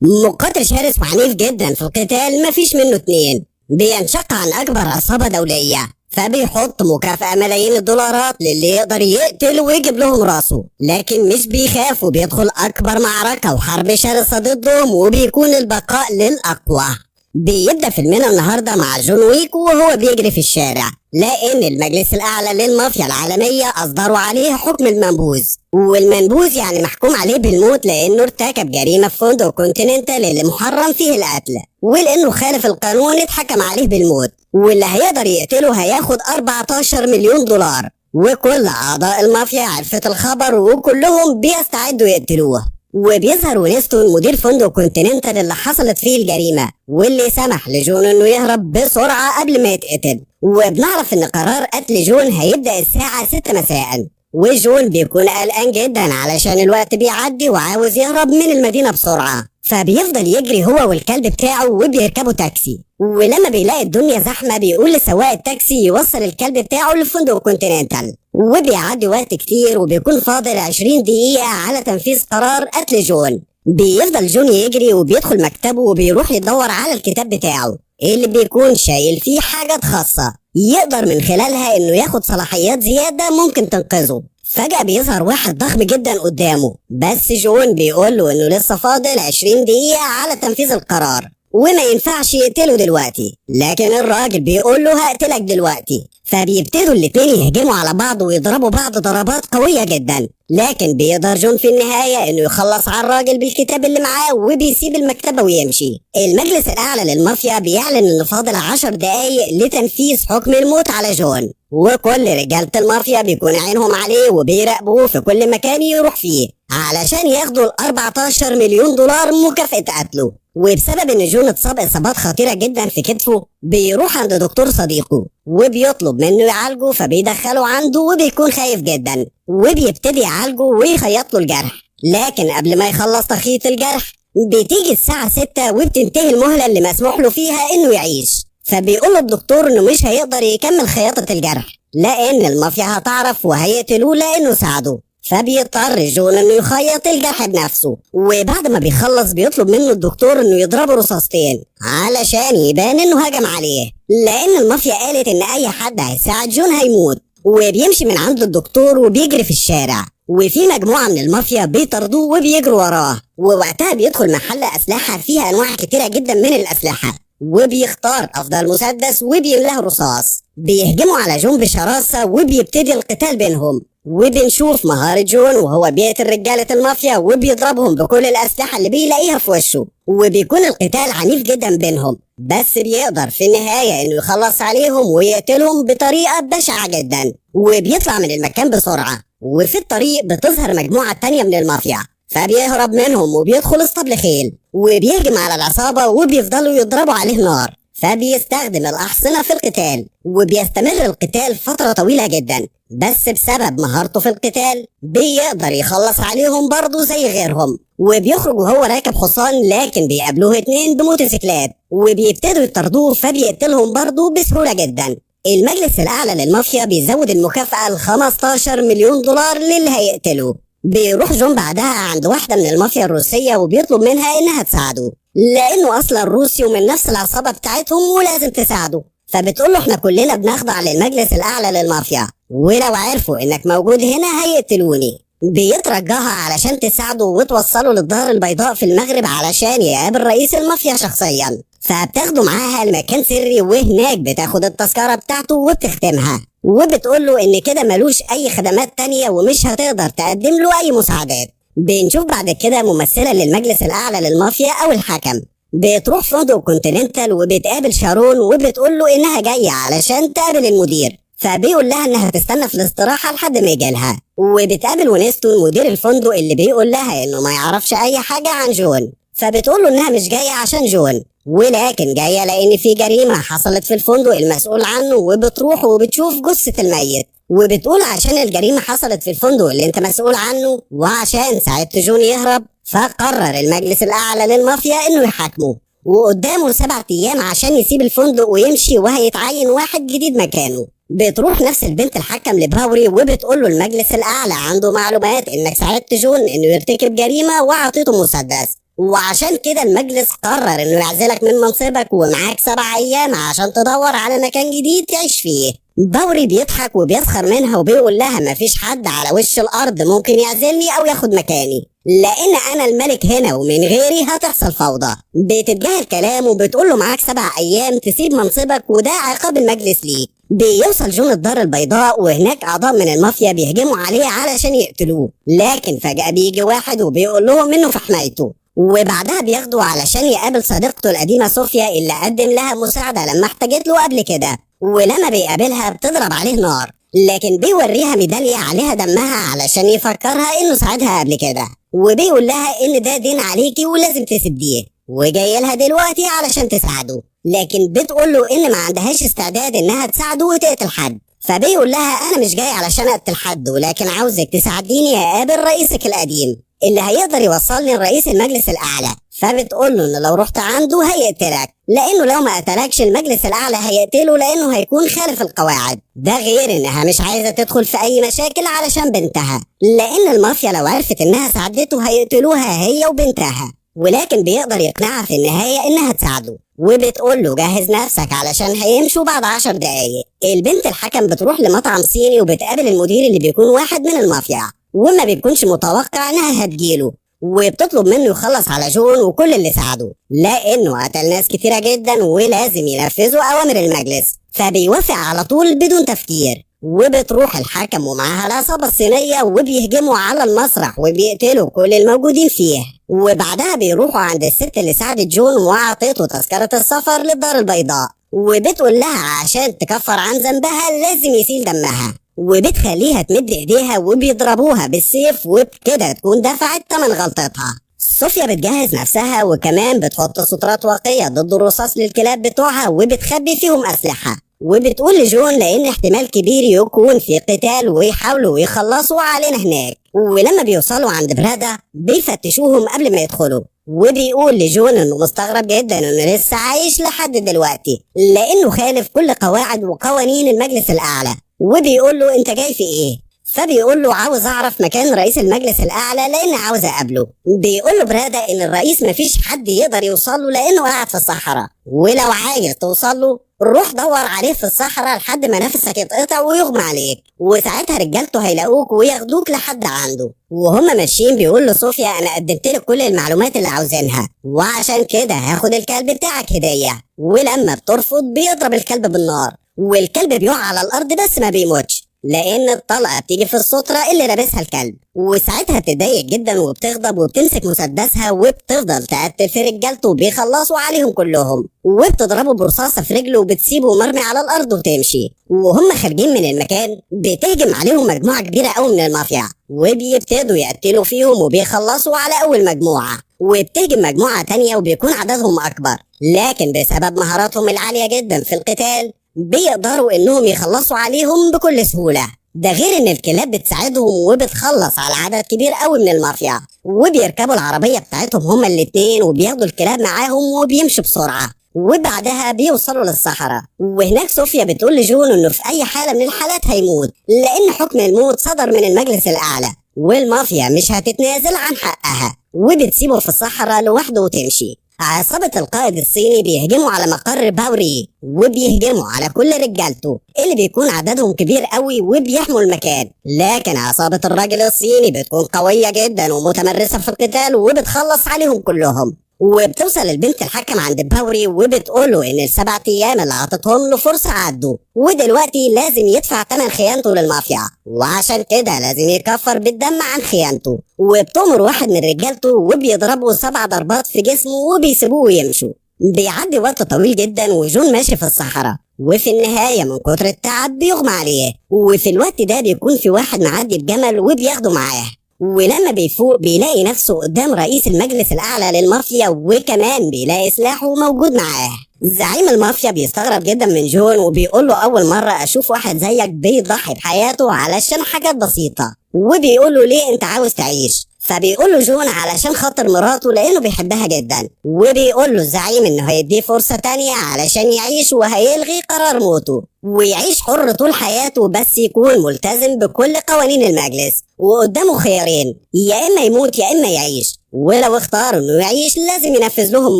مقاتل شرس وعنيف جدا في القتال، مفيش منه اتنين. بينشق عن أكبر عصابة دولية، فبيحط مكافأة ملايين الدولارات للي يقدر يقتل ويجيب لهم راسه، لكن مش بيخاف وبيدخل أكبر معركة وحرب شرسة ضدهم، وبيكون البقاء للأقوى. بيبدأ فيلمنا النهاردة مع جون ويك وهو بيجري في الشارع، لأن المجلس الأعلى للمافيا العالمية أصدروا عليه حكم المنبوذ، والمنبوذ يعني محكوم عليه بالموت لأنه ارتكب جريمة في فندق كونتيننتال اللي محرم فيه القتل، ولأنه خالف القانون اتحكم عليه بالموت، واللي هيقدر يقتله هياخد 14 مليون دولار. وكل أعضاء المافيا عرفت الخبر وكلهم بيستعدوا يقتلوه. وبيظهر وينستون مدير فندق كونتيننتال اللي حصلت فيه الجريمة، واللي سمح لجون انه يهرب بسرعة قبل ما يتقتل. وبنعرف ان قرار قتل جون هيبدأ الساعة 6 مساء، وجون بيكون قلقان جدا علشان الوقت بيعدي وعاوز يهرب من المدينة بسرعة، فبيفضل يجري هو والكلب بتاعه وبيركبوا تاكسي. ولما بيلاقي الدنيا زحمة بيقول لسواق التاكسي يوصل الكلب بتاعه لفندق كونتيننتال، وبيعدي وقت كتير وبيكون فاضل 20 دقيقة على تنفيذ قرار قتل جون. بيفضل جون يجري وبيدخل مكتبه وبيروح يدور على الكتاب بتاعه اللي بيكون شايل فيه حاجات خاصة يقدر من خلالها انه ياخد صلاحيات زيادة ممكن تنقذه. فجأة بيظهر واحد ضخم جدا قدامه، بس جون بيقول له انه لسه فاضل 20 دقيقة على تنفيذ القرار وما ينفعش يقتله دلوقتي، لكن الراجل بيقول له هقتلك دلوقتي. فبيبتدوا الاتنين يهجموا على بعض ويضربوا بعض ضربات قوية جدا، لكن بيقدر جون في النهاية انه يخلص على الراجل بالكتاب اللي معاه وبيسيب المكتبة ويمشي. المجلس الاعلى للمافيا بيعلن ان فاضل 10 دقايق لتنفيذ حكم الموت على جون، وكل رجالة المافيا بيكون عينهم عليه وبيراقبوه في كل مكان يروح فيه علشان ياخدوا ال 14 مليون دولار مكافأة قتله. وبسبب ان جون اتصاب اصابات خطيرة جدا في كتفه بيروح عند دكتور صديقه وبيطلب منه يعالجه، فبيدخله عنده وبيكون خايف جدا وبيبتدي يعالجه ويخيط له الجرح، لكن قبل ما يخلص تخيط الجرح بتيجي الساعة 6 وبتنتهي المهلة اللي مسموح له فيها انه يعيش. فبيقول له الدكتور انه مش هيقدر يكمل خياطة الجرح لان المافيا هتعرف وهيقتلوه لانه ساعده، فبيضطر جون انه يخيط الجرح بنفسه. وبعد ما بيخلص بيطلب منه الدكتور انه يضربه رصاصتين علشان يبان انه هجم عليه، لان المافيا قالت ان اي حد هيساعد جون هيموت. وبيمشي من عند الدكتور وبيجري في الشارع، وفي مجموعة من المافيا بيطاردوه وبيجروا وراه. ووقتها بيدخل محل أسلحة فيها أنواع كتيرة جدا من الأسلحة، وبيختار أفضل مسدس وبيملاه رصاص. بيهجموا على جون بشراسة وبيبتدي القتال بينهم، وبنشوف مهارة جون وهو بيقتل رجالة المافيا وبيضربهم بكل الأسلحة اللي بيلاقيها في وشه، وبيكون القتال عنيف جدا بينهم، بس بيقدر في النهاية إنه يخلص عليهم ويقتلهم بطريقة بشعة جدا، وبيطلع من المكان بسرعة. وفي الطريق بتظهر مجموعة تانية من المافيا، فبيهرب منهم وبيدخل اسطبل خيل وبيهجم على العصابة وبيفضلوا يضربوا عليه نار، فبيستخدم الأحصنة في القتال، وبيستمر القتال فترة طويلة جدا، بس بسبب مهارته في القتال بيقدر يخلص عليهم برضه زي غيرهم. وبيخرج وهو راكب حصان، لكن بيقابلوه اتنين بموتوسيكلات وبيبتدوا يطاردوه فبيقتلهم برضه بسهولة جدا. المجلس الأعلى للمافيا بيزود المكافأة ل 15 مليون دولار للي هيقتله. بيروح جون بعدها عند واحدة من المافيا الروسية وبيطلب منها إنها تساعده، لأنه أصلا روسي ومن نفس العصابة بتاعتهم ولازم تساعده. فبتقول له احنا كلنا بنخضع للمجلس الأعلى للمافيا، ولو عرفوا إنك موجود هنا هيقتلوني. بيترجاها علشان تساعده وتوصله للدار البيضاء في المغرب علشان يقابل رئيس المافيا شخصيا. فبتاخده معاها لمكان سري، وهناك بتاخد التذكرة بتاعته وبتختمها، وبتقول له إن كده ملوش أي خدمات تانية ومش هتقدر تقدم له أي مساعدات. بنشوف بعد كده ممثلة للمجلس الأعلى للمافيا أو الحكم بتروح فندق كونتيننتال وبتقابل شارون وبتقول له إنها جاية علشان تقابل المدير، فبيقول لها إنها تستنى في الاستراحة لحد ما يجيلها. وبتقابل وينستون مدير الفندق اللي بيقول لها إنه ما يعرفش أي حاجة عن جون، فبتقول له إنها مش جاية عشان جون، ولكن جاية لأن في جريمة حصلت في الفندق المسؤول عنه، وبتروح وبتشوف جثة الميت، وبتقول عشان الجريمة حصلت في الفندق اللي انت مسؤول عنه وعشان ساعدت جون يهرب، فقرر المجلس الأعلى للمافيا إنه يحاكمه، وقدامه 7 أيام عشان يسيب الفندق ويمشي وهيتعين واحد جديد مكانه. بتروح نفس البنت الحكم لباوري وبتقول له المجلس الأعلى عنده معلومات إنك ساعدت جون إنه يرتكب جريمة وعطيته مسدس، وعشان كده المجلس قرر انه يعزلك من منصبك ومعاك 7 ايام عشان تدور على مكان جديد تعيش فيه. باوري بيضحك وبيسخر منها وبيقول لها مفيش حد على وش الارض ممكن يعزلني او ياخد مكاني، لان انا الملك هنا ومن غيري هتحصل فوضى. بتتجاهل كلامه وبتقول له معاك 7 ايام تسيب منصبك وده عقاب المجلس ليك. بيوصل جون الدار البيضاء وهناك اعضاء من المافيا بيهجموا عليه علشان يقتلوه، لكن فجأة بيجي واحد وبيقول لهم انه في حمايته، وبعدها بياخده علشان يقابل صديقته القديمة صوفيا اللي قدم لها مساعدة لما احتاجت له قبل كده. ولما بيقابلها بتضرب عليه نار، لكن بيوريها ميدالية عليها دمها علشان يفكرها انه ساعدها قبل كده، وبيقول لها ان ده دين عليكي ولازم تسديه، وجاي لها دلوقتي علشان تساعده، لكن بتقول له ان ما عندهاش استعداد انها تساعده وتقتل حد. فبيقول لها انا مش جاي علشان اقتل حد، ولكن عاوزك تساعديني اقابل رئيسك القديم اللي هيقدر يوصلني لرئيس المجلس الاعلى. فبتقول له ان لو رحت عنده هيقتلك، لانه لو ما قتلكش المجلس الاعلى هيقتله لانه هيكون خالف القواعد. ده غير انها مش عايزه تدخل في اي مشاكل علشان بنتها، لان المافيا لو عرفت انها ساعدته هيقتلوها هي وبنتها. ولكن بيقدر يقنعها في النهاية انها تساعده، وبتقول له جهز نفسك علشان هيمشوا بعد 10 دقايق. البنت الحكم بتروح لمطعم صيني وبتقابل المدير اللي بيكون واحد من المافيا، وما بيكونش متوقع انها هتجيله، وبتطلب منه يخلص على جون وكل اللي ساعده، لانه قتل ناس كتيرة جدا ولازم ينفذوا اوامر المجلس. فبيوافق على طول بدون تفكير، وبتروح الحكم ومعاها العصابة الصينية وبيهجموا على المسرح وبيقتلوا كل الموجودين فيه. وبعدها بيروحوا عند الست اللي ساعدت جون وعطيته تذكرة السفر للدار البيضاء، وبتقول لها عشان تكفر عن ذنبها لازم يسيل دمها، وبتخليها تمد ايديها وبيضربوها بالسيف، وبكده تكون دفعت ثمن غلطتها. صوفيا بتجهز نفسها وكمان بتحط سترات واقية ضد الرصاص للكلاب بتوعها وبتخبي فيهم أسلحة، وبتقول لجون لأن احتمال كبير يكون في قتال ويحاولوا يخلصوا علينا هناك. ولما بيوصلوا عند برادا بيفتشوهم قبل ما يدخلوا، وبيقول لجون انه مستغرب جدا انه لسه عايش لحد دلوقتي لانه خالف كل قواعد وقوانين المجلس الاعلى، وبيقول له انت جاي في ايه؟ فبيقول له عاوز اعرف مكان رئيس المجلس الاعلى لان عاوز اقابله. بيقول له برادا ان الرئيس مفيش حد يقدر يوصل له لانه قاعد في الصحراء، ولو عايز توصل له روح دور عليه في الصحراء لحد ما نفسك يتقطع ويغمى عليك، وساعتها رجالته هيلاقوك وياخدوك لحد عنده. وهما ماشيين بيقول له صوفيا انا قدمت لك كل المعلومات اللي عاوزينها، وعشان كده هاخد الكلب بتاعك هديه. ولما بترفض بيضرب الكلب بالنار، والكلب بيقع على الارض بس ما بيموتش لان الطلقة بتيجي في السترة اللي لابسها الكلب. وساعتها بتضايق جدا وبتغضب وبتمسك مسدسها وبتفضل تقتل في رجالته وبيخلصوا عليهم كلهم، وبتضربه برصاصه في رجله وبتسيبه مرمي على الارض وتمشي. وهم خارجين من المكان بتهجم عليهم مجموعة كبيرة قوي من المافيا، وبيبتدوا يقتلوا فيهم وبيخلصوا على اول مجموعة، وبتهجم مجموعة تانية وبيكون عددهم اكبر، لكن بسبب مهاراتهم العالية جدا في القتال بيقدروا انهم يخلصوا عليهم بكل سهولة. ده غير ان الكلاب بتساعدهم وبتخلص على عدد كبير قوي من المافيا، وبيركبوا العربية بتاعتهم هما الاتنين وبياخدوا الكلاب معاهم وبيمشوا بسرعة. وبعدها بيوصلوا للصحراء، وهناك صوفيا بتقول لجون انه في اي حالة من الحالات هيموت لان حكم الموت صدر من المجلس الاعلى والمافيا مش هتتنازل عن حقها، وبتسيبه في الصحراء لوحده وتمشي. عصابة القائد الصيني بيهجموا على مقر باوري وبيهجموا على كل رجالته اللي بيكون عددهم كبير قوي وبيحموا المكان، لكن عصابة الراجل الصيني بتكون قوية جدا ومتمرسة في القتال وبتخلص عليهم كلهم. وبتوصل البنت الحكم عند باوري وبتقوله ان ال7 ايام اللي عطتهم له فرصة عدوا، ودلوقتي لازم يدفع ثمن خيانته للمافيا، وعشان كده لازم يكفر بالدم عن خيانته. وبتأمر واحد من رجالته وبيضربه 7 ضربات في جسمه وبيسيبوه ويمشوا. بيعدي وقت طويل جدا وجون ماشي في الصحراء، وفي النهاية من كتر التعب بيغمى عليه. وفي الوقت ده بيكون في واحد معدي بجمل وبياخده معاه، ولما بيفوق بيلاقي نفسه قدام رئيس المجلس الأعلى للمافيا، وكمان بيلاقي سلاحه موجود معاه. زعيم المافيا بيستغرب جدا من جون وبيقول له أول مرة أشوف واحد زيك بيضحي بحياته علشان حاجات بسيطة، وبيقول له ليه أنت عاوز تعيش؟ فبيقول له جون علشان خاطر مراته لأنه بيحبها جدا. وبيقول له الزعيم إنه هيديه فرصة تانية علشان يعيش وهيلغي قرار موته ويعيش حر طول حياته، بس يكون ملتزم بكل قوانين المجلس. وقدامه خيارين، يا إما يموت يا إما يعيش. ولو اختار انه يعيش لازم ينفذ لهم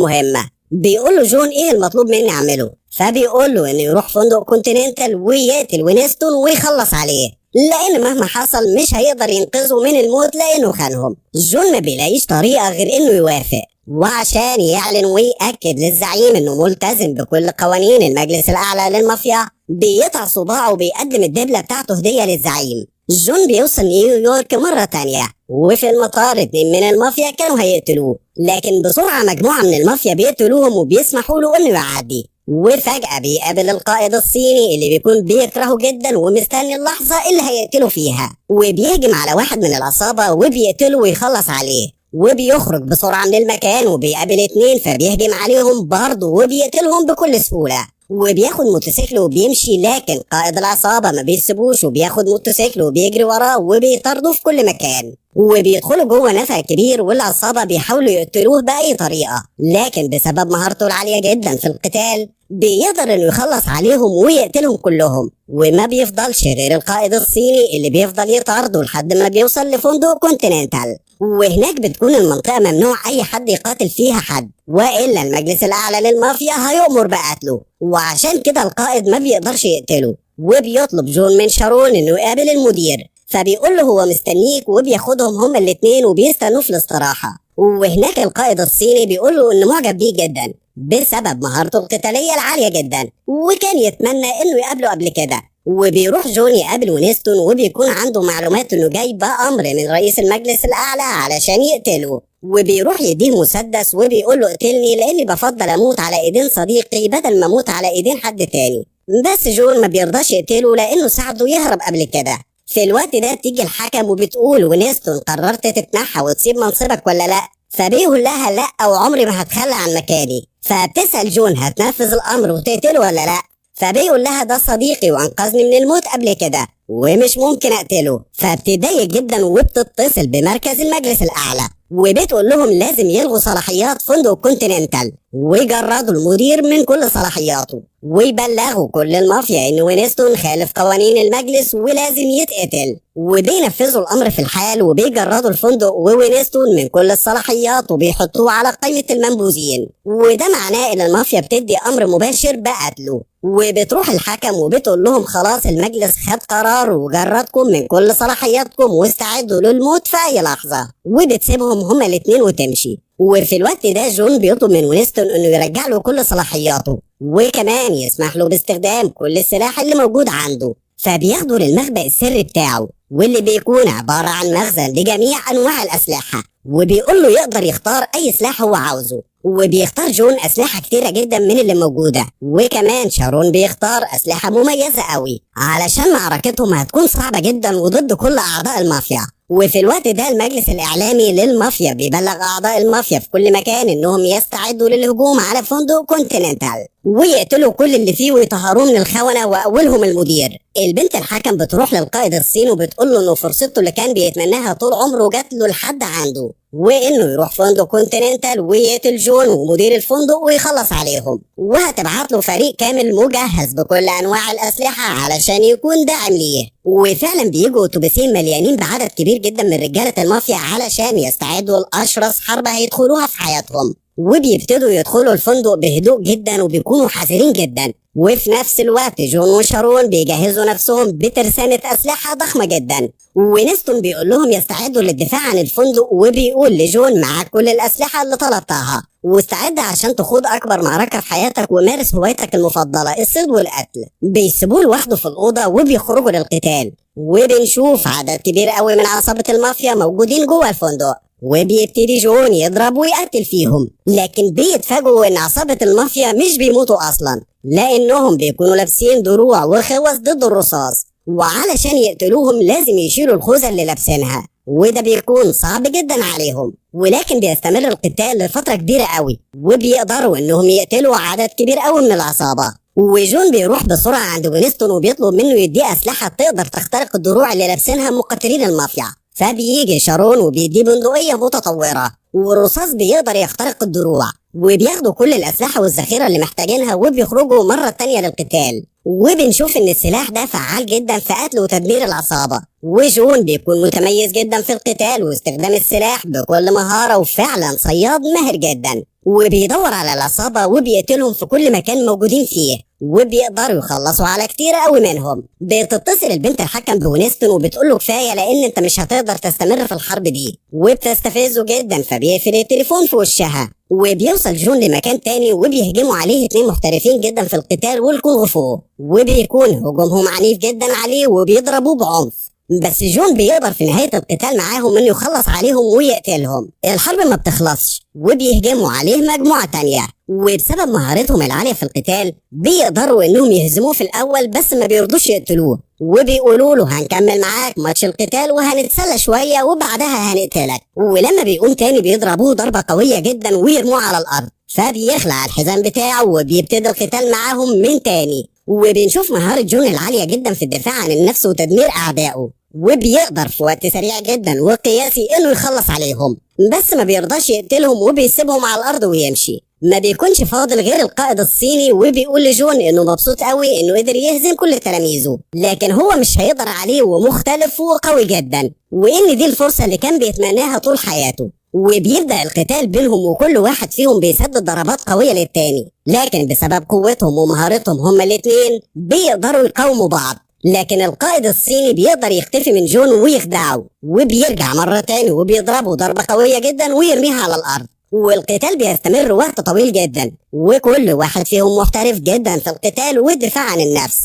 مهمة. بيقول له جون ايه المطلوب مني اعمله؟ فبيقول له انه يروح فندق كونتيننتال ويقتل وينستون ويخلص عليه، لان مهما حصل مش هيقدر ينقذه من الموت لانه خانهم. جون ما بيلاقيش طريقة غير انه يوافق، وعشان يعلن ويأكد للزعيم انه ملتزم بكل قوانين المجلس الاعلى للمافيا بيقطع صباعه وبيقدم الدبلة بتاعته هدية للزعيم. جون بيوصل نيويورك مرة تانية، وفي المطار 2 من المافيا كانوا هيقتلوه، لكن بسرعة مجموعة من المافيا بيقتلوهم وبيسمحوا له انه يعدي. وفجأة بيقابل القائد الصيني اللي بيكون بيكرهه جدا ومستني اللحظة اللي هيقتله فيها، وبيهجم على واحد من العصابة وبيقتله ويخلص عليه، وبيخرج بسرعة من المكان وبيقابل 2 فبيهجم عليهم برضه وبيقتلهم بكل سهولة، وبياخد موتوسيكله وبيمشي، لكن قائد العصابة ما بيسيبوش وبياخد موتوسيكله وبيجري وراه وبيطارده في كل مكان، وبيدخلوا جوه نفق كبير والعصابة بيحاولوا يقتلوه بأي طريقة، لكن بسبب مهارته العالية جدا في القتال بيقدر انه يخلص عليهم ويقتلهم كلهم، وما بيفضلش غير القائد الصيني اللي بيفضل يطارده لحد ما بيوصل لفندق كونتيننتال. وهناك بتكون المنطقة ممنوع أي حد يقاتل فيها حد، وإلا المجلس الأعلى للمافيا هيؤمر بقتله، وعشان كده القائد ما بيقدرش يقتله. وبيطلب جون من شارون إنه يقابل المدير، فبيقول له هو مستنيك، وبياخدهم هما الاتنين وبيستنوه في الاستراحة. وهناك القائد الصيني بيقول له إنه معجب بيه جدا بسبب مهارته القتالية العالية جدا، وكان يتمنى إنه يقابله قبل كده. وبيروح جون يقابل وينستون وبيكون عنده معلومات انه جاي بأمر من رئيس المجلس الأعلى علشان يقتله، وبيروح يديه مسدس وبيقول له اقتلني لاني بفضل اموت على ايدين صديقي بدل ما اموت على ايدين حد تاني. بس جون ما بيرضاش يقتله لانه ساعده يهرب قبل كده. في الوقت ده تيجي الحكم وبتقول وينستون قررت تتنحى وتسيب منصبك ولا لا؟ فبيقول لها لا وعمري ما هتخلى عن مكاني. فبتسأل جون هتنفذ الامر وتقتله ولا لا؟ فبيقول لها ده صديقي وانقذني من الموت قبل كده ومش ممكن اقتله. فبتضايق جدا وبتتصل بمركز المجلس الاعلى وبتقول لهم لازم يلغوا صلاحيات فندق كونتيننتال ويجردوا المدير من كل صلاحياته ويبلغوا كل المافيا ان وينستون خالف قوانين المجلس ولازم يتقتل. وبينفذوا الامر في الحال وبيجردوا الفندق ووينستون من كل الصلاحيات وبيحطوه على قائمة المنبوذين، وده معناه ان المافيا بتدي امر مباشر بقتله. وبتروح الحكم وبتقول لهم خلاص المجلس خد قرار وجردكم من كل صلاحياتكم واستعدوا للموت في اي لحظة، وبتسيبهم هما الاتنين وتمشي. وفي الوقت ده جون بيطلب من وينستون انه يرجع له كل صلاحياته وكمان يسمح له باستخدام كل السلاح اللي موجود عنده. فبياخده للمخبأ السري بتاعه واللي بيكون عبارة عن مخزن لجميع أنواع الأسلحة، وبيقول له يقدر يختار أي سلاح هو عاوزه. وبيختار جون أسلحة كتيرة جدا من اللي موجودة، وكمان شارون بيختار أسلحة مميزة قوي علشان معركتهم هتكون صعبة جدا وضد كل أعضاء المافيا. وفي الوقت ده المجلس الإعلامي للمافيا بيبلغ أعضاء المافيا في كل مكان إنهم يستعدوا للهجوم على فندق كونتيننتال ويقتلوا كل اللي فيه ويطهروه من الخونة وأولهم المدير. البنت الحكم بتروح للقائد الصيني وبتقول له إنه فرصته اللي كان بيتمناها طول عمره جات له لحد عنده، وإنه يروح فندق كونتيننتال ويقتل جون ومدير الفندق ويخلص عليهم، وهتبعت له فريق كامل مجهز بكل أنواع الأسلحة علشان يكون داعم ليه. وفعلا بيجوا أتوبيسين مليانين بعدد كبير جدا من رجالة المافيا علشان يستعدوا لأشرس حرب هيدخلوها في حياتهم، وبيبتدوا يدخلوا الفندق بهدوء جدا وبيكونوا حذرين جدا. وفي نفس الوقت جون وشارون بيجهزوا نفسهم بترسانة أسلحة ضخمة جدا، وينستون بيقول لهم يستعدوا للدفاع عن الفندق، وبيقول لجون معاك كل الأسلحة اللي طلبتها واستعد عشان تخوض أكبر معركة في حياتك ومارس هوايتك المفضلة الصيد والقتل. بيسيبوه لوحده في الأوضة وبيخرجوا للقتال، وبنشوف عدد كبير قوي من عصابة المافيا موجودين جوه الفندق، وبيبتدي جون يضرب ويقتل فيهم، لكن بيتفاجئوا ان عصابة المافيا مش بيموتوا اصلا لانهم بيكونوا لابسين دروع وخوذ ضد الرصاص، وعلشان يقتلوهم لازم يشيلوا الخوذة اللي لابسينها، وده بيكون صعب جدا عليهم. ولكن بيستمر القتال لفترة كبيرة قوي وبيقدروا انهم يقتلوا عدد كبير قوي من العصابة. وجون بيروح بسرعة عند وينستون وبيطلب منه يديه أسلحة تقدر تخترق الدروع اللي لابسينها مقاتلين المافيا، فبيجي شارون وبيديه بندقية متطورة والرصاص بيقدر يخترق الدروع، وبياخدوا كل الأسلحة والذخيرة اللي محتاجينها وبيخرجوا مرة تانية للقتال. وبنشوف ان السلاح ده فعال جدا في قتل وتدمير العصابة. وجون بيكون متميز جدا في القتال واستخدام السلاح بكل مهارة، وفعلا صياد ماهر جدا، وبيدور على العصابة وبيقتلهم في كل مكان موجودين فيه، وبيقدروا يخلصوا على كتير قوي منهم. بتتصل البنت الحكم بونستون وبتقول له كفاية لان انت مش هتقدر تستمر في الحرب دي، وبتستفزه جدا فبيقفل التليفون في وشها. وبيوصل جون لمكان تاني وبيهجموا عليه 2 محترفين جدا في القتال والكونغ فو، وبيكون هجومهم عنيف جدا عليه وبيضربوه بعنف، بس جون بيقدر في نهاية القتال معاهم انه يخلص عليهم ويقتلهم. الحرب ما بتخلصش وبيهجموا عليه مجموعة تانية، وبسبب مهارتهم العالية في القتال بيقدروا انهم يهزموه في الاول، بس ما بيرضوش يقتلوه وبيقولوا له هنكمل معاك ماتش القتال وهنتسلى شوية وبعدها هنقتلك. ولما بيقوم تاني بيضربوه ضربة قوية جدا ويرموه على الارض، فبيخلع الحزام بتاعه وبيبتدي القتال معاهم من تاني. وبنشوف مهارة جون العالية جدا في الدفاع عن النفس وتدمير أعدائه، وبيقدر في وقت سريع جدا وقياسي انه يخلص عليهم، بس ما بيرضاش يقتلهم وبيسيبهم على الارض ويمشي. ما بيكونش فاضل غير القائد الصيني، وبيقول لجون انه مبسوط قوي انه قدر يهزم كل تلاميذه، لكن هو مش هيقدر عليه ومختلف وقوي جدا، وان دي الفرصة اللي كان بيتمناها طول حياته. وبيبدأ القتال بينهم وكل واحد فيهم بيسدد ضربات قوية للتاني، لكن بسبب قوتهم ومهارتهم هما الاتنين بيقدروا يقاوموا بعض. لكن القائد الصيني بيقدر يختفي من جون ويخدعه، وبيرجع مرة تاني وبيضربه ضربة قوية جدا ويرميها على الأرض. والقتال بيستمر وقت طويل جدا، وكل واحد فيهم محترف جدا في القتال والدفاع عن النفس،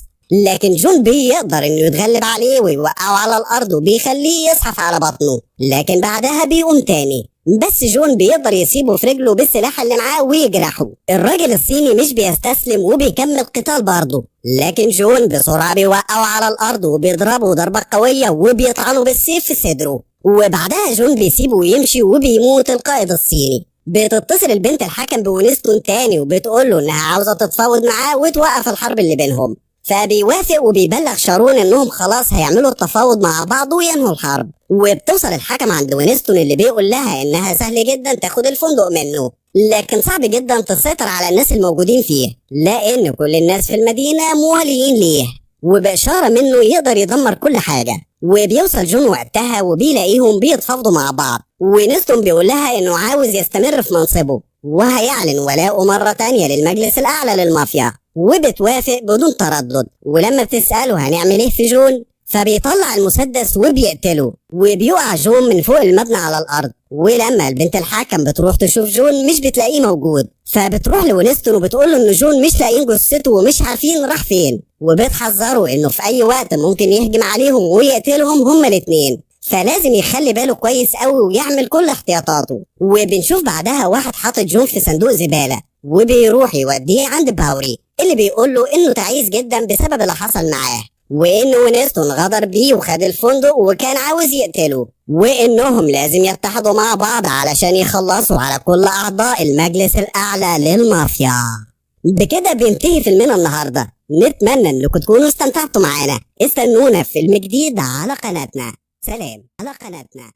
لكن جون بيقدر انه يتغلب عليه ويوقعه على الارض وبيخليه يزحف على بطنه، لكن بعدها بيقوم تاني، بس جون بيقدر يسيبه في رجله بالسلاح اللي معاه ويجرحه. الراجل الصيني مش بيستسلم وبيكمل قتال برضه، لكن جون بسرعة بيوقعه على الارض وبيضربه ضربة قوية وبيطعنه بالسيف في صدره، وبعدها جون بيسيبه ويمشي وبيموت القائد الصيني. بتتصل البنت الحكم بونستون تاني وبتقول له انها عاوزة تتفاوض معاه وتوقف الحرب اللي بينهم، فبيوافق وبيبلغ شارون انهم خلاص هيعملوا التفاوض مع بعض وينهوا الحرب. وبتوصل الحكم عند وينستون اللي بيقول لها انها سهل جدا تاخد الفندق منه، لكن صعب جدا تسيطر على الناس الموجودين فيه لان كل الناس في المدينة مواليين ليه، وبإشارة منه يقدر يدمر كل حاجة. وبيوصل جون وقتها وبيلاقيهم بيتفاوضوا مع بعض، وينستون بيقول لها انه عاوز يستمر في منصبه وهيعلن ولاؤه مرة تانية للمجلس الأعلى للمافيا، وبتوافق بدون تردد. ولما بتسأله هنعمل ايه في جون، فبيطلع المسدس وبيقتله، وبيقع جون من فوق المبنى على الأرض. ولما البنت الحاكم بتروح تشوف جون مش بتلاقيه موجود، فبتروح لوينستون وبتقول له ان جون مش لاقيين جثته ومش عارفين راح فين، وبتحذره انه في اي وقت ممكن يهجم عليهم ويقتلهم هما الاتنين، فلازم يخلي باله كويس قوي ويعمل كل احتياطاته. وبنشوف بعدها واحد حاطط جون في صندوق زبالة وبيروح يوديه عند باوري اللي بيقول له انه تعيس جدا بسبب اللي حصل معاه، وان وينستون غدر بيه وخد الفندق وكان عاوز يقتله، وانهم لازم يتحدوا مع بعض علشان يخلصوا على كل اعضاء المجلس الاعلى للمافيا. بكده بينتهي فيلمنا النهارده، نتمنى انكم تكونوا استمتعتوا معانا. استنونا في فيلم جديد على قناتنا. سلام على قناتنا.